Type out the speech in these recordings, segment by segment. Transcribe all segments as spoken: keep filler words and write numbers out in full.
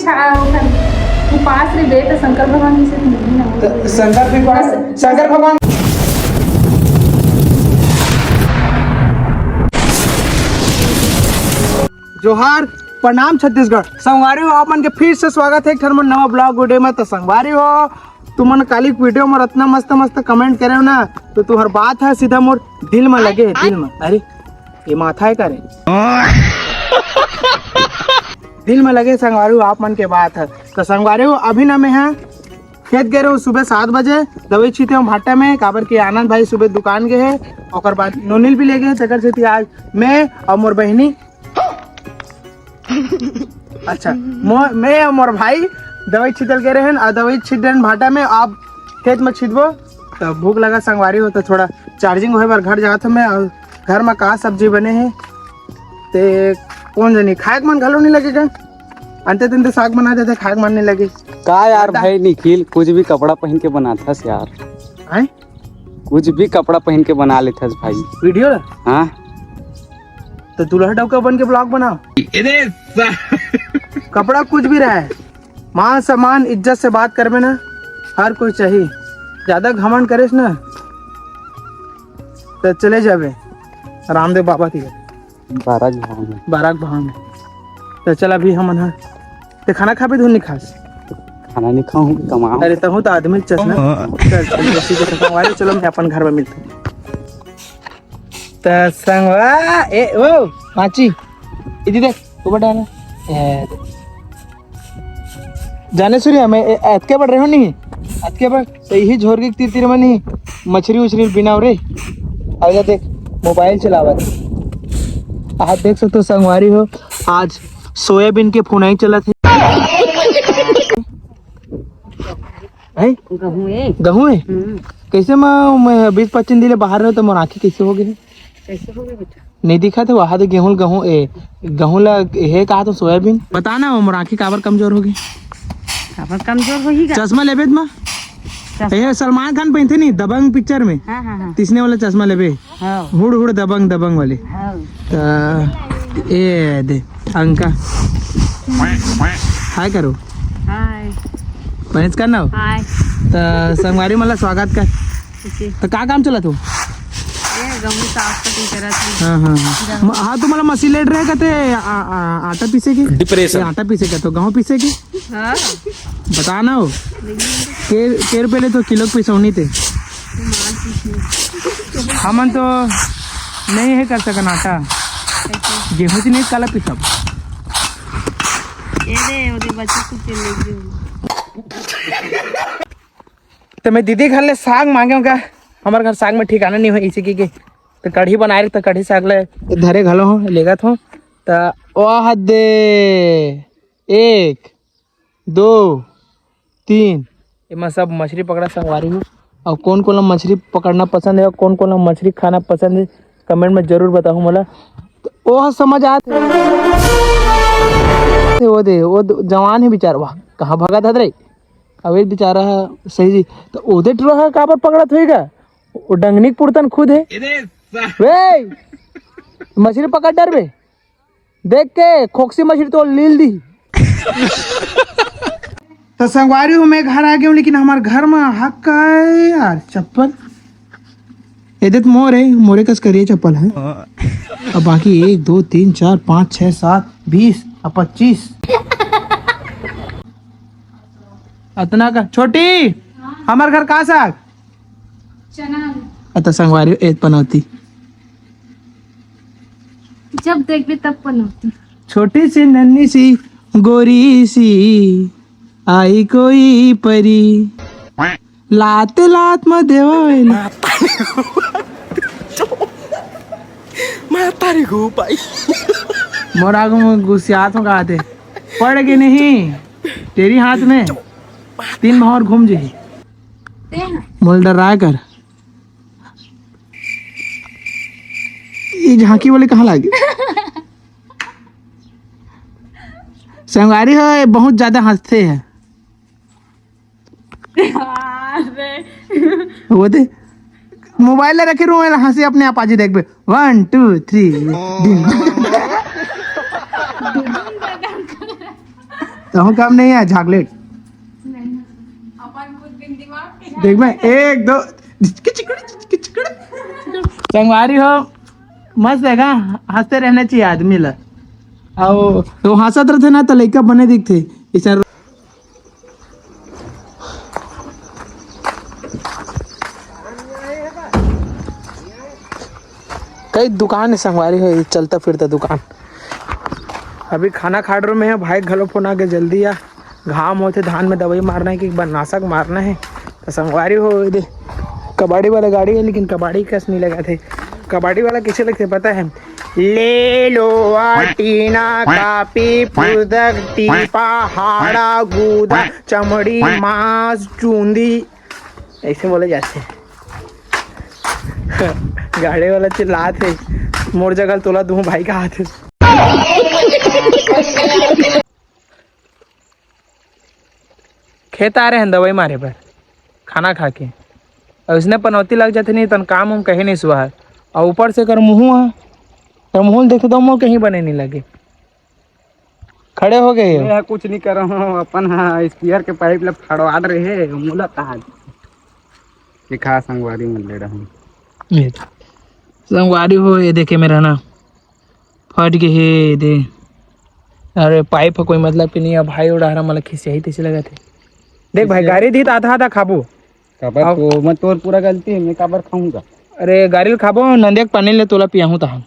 का ओकर उपास रे बे, त शंकर भगवान जी से मिलही ना। त शंकर भगवान, शंकर भगवान। जोहार, प्रणाम छत्तीसगढ़। संगवारी हो, आप मन के फिर से स्वागत है एक ठन मोर नवा ब्लॉग वीडियो में। त संगवारी हो, तुमन काली वीडियो में इतना मस्त मस्त कमेंट करे हो ना, तो तुहर बात है सीधा मोर दिल में लगे है, दिल में। अरे, ये माथा है का रे? दिल में लगे संगवारी हो, आप मन के बात है। तो संगवारी हो, अभी ना मैं है खेत गए रहे सुबह सात बजे, दवाई छीते हूँ भाटा में, काबर के आनंद भाई सुबह दुकान गए है, ओकर बाद नोनिल भी ले गए, तेकर सेती आज मैं और मोर बहिनी, अच्छा, मो-, मैं और मोर भाई दवाई छीतल गए रहन, और दवाई छीट देन भाटा में, अब खेत में छीतबो। तो भूख लगा संगवारी हो, तो थोड़ा चार्जिंग होए बर घर जात हूँ मैं, और घर में का सब्जी बने है, ते कौन जानी, खाए के मन घलो नहीं लगेगा। अंते तंते साग बना देते, खाए के मन नहीं लगे। का यार बता। भाई निखिल, कुछ भी कपड़ा पहन के बनाथस यार। हैं? कुछ भी कपड़ा पहन के बना लेथस भाई। वीडियो ला? हाँ। तो दूल्हा डौका बन के ब्लॉग बनाओ। अरे सा- कपड़ा कुछ भी रहे, मान सम्मान, इज्जत से बात करबे ना, हर कोई चाहिए। ज्यादा घमंड करेस ना, तो चले जाबे रामदेव बाबा की बारात भाव में। बारात भाव में। तो चल, अभी हमन ह, ते खाना खाबे धुन नहीं खास? खाना नहीं खाऊं, कमाऊं। अरे, तहूं तो आदमी चस ना। हाँ। चल, चल, चल, सीधे खत्म। अरे, चलो, मैं अपन घर में मिलते हैं। त संगवा, ए, ओ, माची, इदी देख, ऊपर डाला। ए, जाने सूर्य, मैं ए-, अतके बड़ रहे हो नहीं? अतके बड़, तो यही झोर के तीर तीर मनी मछरी उछरी बिनाव रे। अब जा देख, मोबाइल चलावत। आप देख सकते हो संगवारी हो, आज सोयाबीन के फुनाई चलत है। हैं? गहूं ए। गहूं ए? हम्म। कैसे माँ, मैं बीस पच्चीस दिन ले बाहर रहे तो मोर आँखी कैसे हो गई? कैसे हो गई बेटा? नहीं दिखा थे वहाँ तो गेहूं, गहूं ए, गहूं ला हे कहा तो सोयाबीन। बता ना, मोर आँखी काबर कमजोर हो गई? काबर कमजोर हो ही गा? चश्मा लेबे त माँ? चश्मा। ए, सलमान खान पहनते नहीं दबंग पिक्चर में, हाँ, हाँ, हाँ। तिसने वाला चश्मा लेबे। हाँ। हुड़ हुड़ दबंग दबंग वाले। हाँ। त ए दे अंका। हाय करो। हाय। पहच कर ना हो। हाय। त संगवारी मला स्वागत कर। ओके। त का काम चलत हो? ए, गहूं साफ कटिंग करत हूँ। हाँ, हाँ, हाँ। म-, हाँ, तुम्हाला मशीन लेट रहे का ते आ, आ, आटा पीसे की? डिप्रेशन। ए, आटा पीसे का तो गहूं पीसे की? हाँ। बता ना हो। के, के रुपये ले तो किलो पिसौनी ते? हमन तो नहीं है कर सकन आटा। गेहूं से नहीं काला पिसब। ये दे, ओदे बच्चे कुछ ले गए। तो मैं दीदी घर ले साग मांगे हूँ का? हमारे घर साग में ठिकाना नहीं हो इसी की, की। तो कढ़ी बनाए रही, तो कढ़ी साग ले धरे घलो हो, लेगत हो। तो वाह दे, एक, दो, तीन। एमा सब मछली पकड़ा संगवारी हो। और कौन कौन ला मछली पकड़ना पसंद है और कौन कौन ला मछली खाना पसंद है, कमेंट में जरूर बताओ मोला। तो ओह समझ आत हे। वो दे, वो द-, जवान है बेचारा, वाह, कहाँ भगत हत रे? अब एक बेचारा है सही जी। तो ओदे टुरा है काबर पकड़त होएगा? वो डंगनी के पुरतन खुद है। वे, मछली पकड़ डरबे। देख के खोकसी मछली तो लील दी। तो संगवारी हो, मैं घर आ गया हूँ, लेकिन हमारे घर में हक है यार चप्पल। ये देख मोर है, मोरे कस करिए चप्पल है। अब बाकी एक, दो, तीन, चार, पाँच, छः, सात, बीस और पच्चीस। अतना का छोटी, हमारे घर का साग? चना। अत संगवारी एत पनौती। जब देखबे तब पनौती। छोटी सी नन्ही सी गोरी सी आई कोई परी। लात लात म देवा वेला। मैं तारी गो पाई। मोर आगू में गुसियात हो कहा थे। पड़ के नहीं। तेरी हाथ में। तीन भाव और घूम जाही। मोल डराय कर। ये झांकी वाले कहाँ लागे? संगवारी हो, ये बहुत ज्यादा हंसते हैं। वो दे, मोबाइल ला रखे रहूं, हंसी अपने आप आजी देखबे। One, two, three। डिम। कहूँ काम नहीं है, चॉकलेट। देख मैं, एक, दो, संगवारी हो, मस्त है का? हंसते रहना चाहिए आदमी ला। अउ तो हंसत रहिथे ना, तो लइका बने दिखथे। ऐसा कई दुकान है संगवारी हो, ये चलता फिरता दुकान। अभी खाना खा रहे में है, भाई घलो फोन आ गया, जल्दी आ, घाम होथे, धान में दवाई मारना है कि कीटनाशक मारना है। तो संगवारी हो, ये दे, कबाड़ी वाला गाड़ी है, लेकिन कबाड़ी कस नहीं लगा थे। कबाड़ी वाला कैसे लगते पता है? ले लो आ टीना, कापी, पुस्तक, टीपा, हाड़ा, गूदा, चमड़ी, मांस, चूंदी, ऐसे बोले जाते। गाड़ी वाला चिल्लात हे, "मोर जगह तोला दूं भाई," कहात हे। खेत आ रहे हैं दवाई मारे बर, खाना खा के, अउ इसने पनौती लग जाते नहीं, तन काम उम कहीं नहीं सुहा। अउ ऊपर से कर मुँह, कर मुँह देखे तो मोर कहीं बने नहीं लगे। खड़े हो गए हो? मैं कुछ नहीं कर रहा हूँ, अपन हाँ स्पीयर के पाइप ला फड़वा रहे हैं, मुला कहा दिखा संगवारी मन ले रहा हूँ। ये संगवारी हो, ये देखे मेरा ना फट गए हे दे। अरे पाइप ह कोई मतलब के नहीं है भाई, ओ डहरा मला खिसियाही तैसे लगत हे। देख भाई, खिसिया- गारी दी त आधा आधा खाबो। काबर अब तो मैं तोर पूरा गलती है, मैं काबर खाऊंगा? अरे गारी ल खाबो, नंदिया के पानी ले तोला पियाहूं तहां।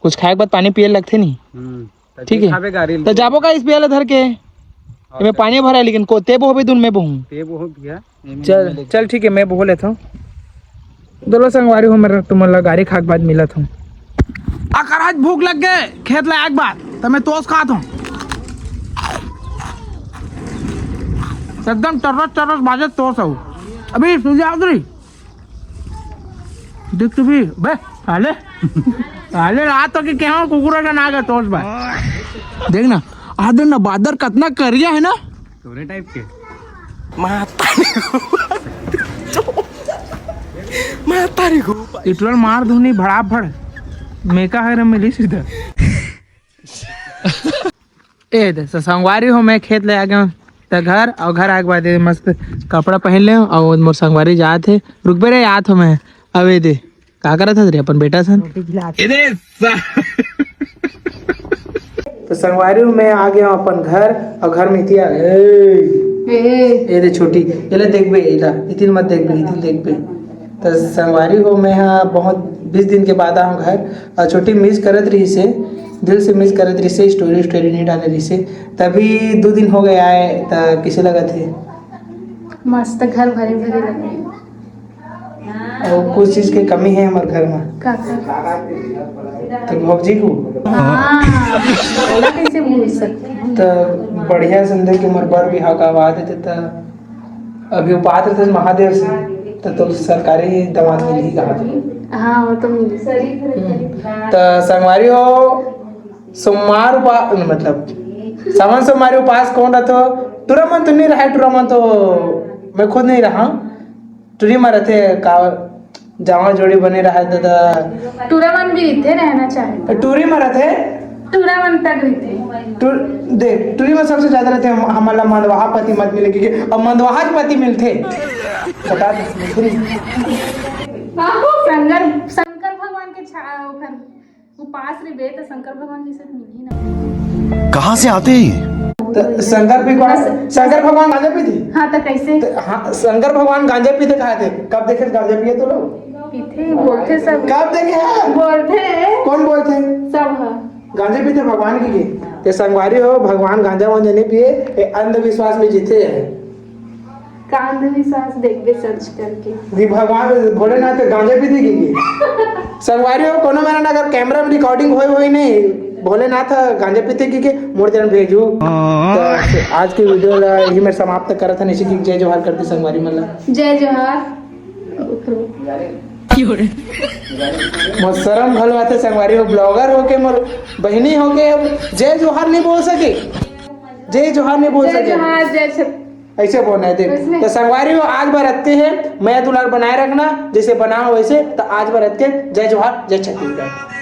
कुछ खाए के बाद पानी पिए लगथे नहीं। हम्म, त ठीक है। खाबे गारी ल। त जाबो का इस पियाला धर के? और एमे क्या? पानी भरा है, लेकिन को ते बोहबे दुन में बोहूं। ते बोहू भैया, एमे चल, नहीं चल ठीक है, मैं बोह लेथव। दोनों संगवारी हो मेरा, तुमन ला गारी खा के बाद मिलत हूँ। अगर आज भूख लग गए खेत ले आए के बाद, तो मैं तोस खात हूँ। एकदम चर्रस चर्रस बाजे तोस हूँ। अभी सुजावत रही। देख तू भी, बे, आले। आले रात हो के क्या हो, कुकुर का ना गया तोस बा। देख ना, आ देख ना, बादर कितना करिया है ना। तोरे टाइप के। माता रे। माता रे गो। इटलन मार धुनी भड़ा भड़। मेका है रे मिली सीधा। ए दे, स-, संगवारी हो, मैं खेत ले आ गया हूँ त घर, अउ घर आए के बाद ये मस्त कपड़ा पहन ले अउ मोर संगवारी जात हे। रुकबे रे, आत हो मैं। अब ए दे, का करत हस रे अपन बेटा सन? ए दे सा- तो संगवारी हो, मैं आ गया हूँ अपन घर, अउ घर में इतिया ए, ए। ए दे छोटी, एला देखबे, एला इतिल मत देखबे, इतिल देखबे। तो संगवारी हो, मैं हा बहुत बीस दिन के बाद आऊँ घर, अउ छोटी मिस करत रहिस हे, दिल से मिस करत रहिस हे, स्टोरी स्टोरी नहीं डाले रहिस हे, तभी दो दिन हो गए आए, त किसे लगत हे? मस्त घर भरे भरे लगे। अउ कुछ चीज के कमी है हमर घर में। का, का? तो भौजी को। हाँ, ओला कैसे भूल सकते हैं? तो बढ़िया सुंदर के मोर बर बिहाव करवा देते त अभी वो पात्र थे महादेव से, तो, तो सरकारी दामाद मिलही कहा थे। हाँ, वो तो मिली। हम्म। तो संगवारी हो, सोमवार उपा-, मतलब, सावन सोमवारी उपास कौन रहा तो, टूरा मन तो नहीं रहा, टूरा मन तो मैं खुद नहीं रहा, टूरी में रहते का, जावा जोड़ी बने रहा दादा। टूरा मन भी इथे रहना चाहिए। टूरी में रहते। टूरा मन तक भी थे। टूर-, देख, टूरी में सबसे ज्यादा रहते हम, हमला मंदवाहा पति मत मिले, क्योंकि अब मंदवाहा के पति मिलते। बता दे, मिलते नहीं। शंकर, शंकर भगवान के छा-, ओकर उपास रे बे, त शंकर भगवान जी से मिलही ना। कहाँ से आते हैं ये? त शंकर भगवान, शंकर भगवान गांजा पीते? हाँ, त कैसे? त हाँ, शंकर भगवान गांजा पीते कहा थे? कब देखे गांजा पिए तो लोग? पीते, बोलते सब। कब देखे हैं? बोलते हैं। कौन बोलते हैं? सब है। गांजा पीते भगवान की के? ते संगवारी हो, भगवान गांजा वांजा नहीं पिए, ये अंधविश्वास में जीते हैं। का अंधविश्वास देखबे search करके। जी भगवान भोलेनाथ के गांजा पीते की, की? संगवारी हो, कोनो मेरा ना अगर कैमरा में रिकॉर्डिंग होए होए नहीं, भोलेनाथ गांजा पीते की के मोर जन भेजू। तो आज की वीडियो ला यही मैं समाप्त करत हन, इसी की जय जोहार कर दी संगवारी मन ला। जय जोहार। मोर शरम घलो आथे संगवारी हो, ब्लॉगर होके मोर बहिनी होके अब जय जोहार नहीं बोल सके, जय जोहार नहीं बोल जय सके। जोहार, जय छत- ऐसे बोलना है, देख। वैसे नहीं। तो संगवारी हो, आज बर अतके है, मया दुलार बनाए रखना, जैसे बनाओ वैसे। तो आज बर अतके, जय जोहार, जय छत्तीसगढ़।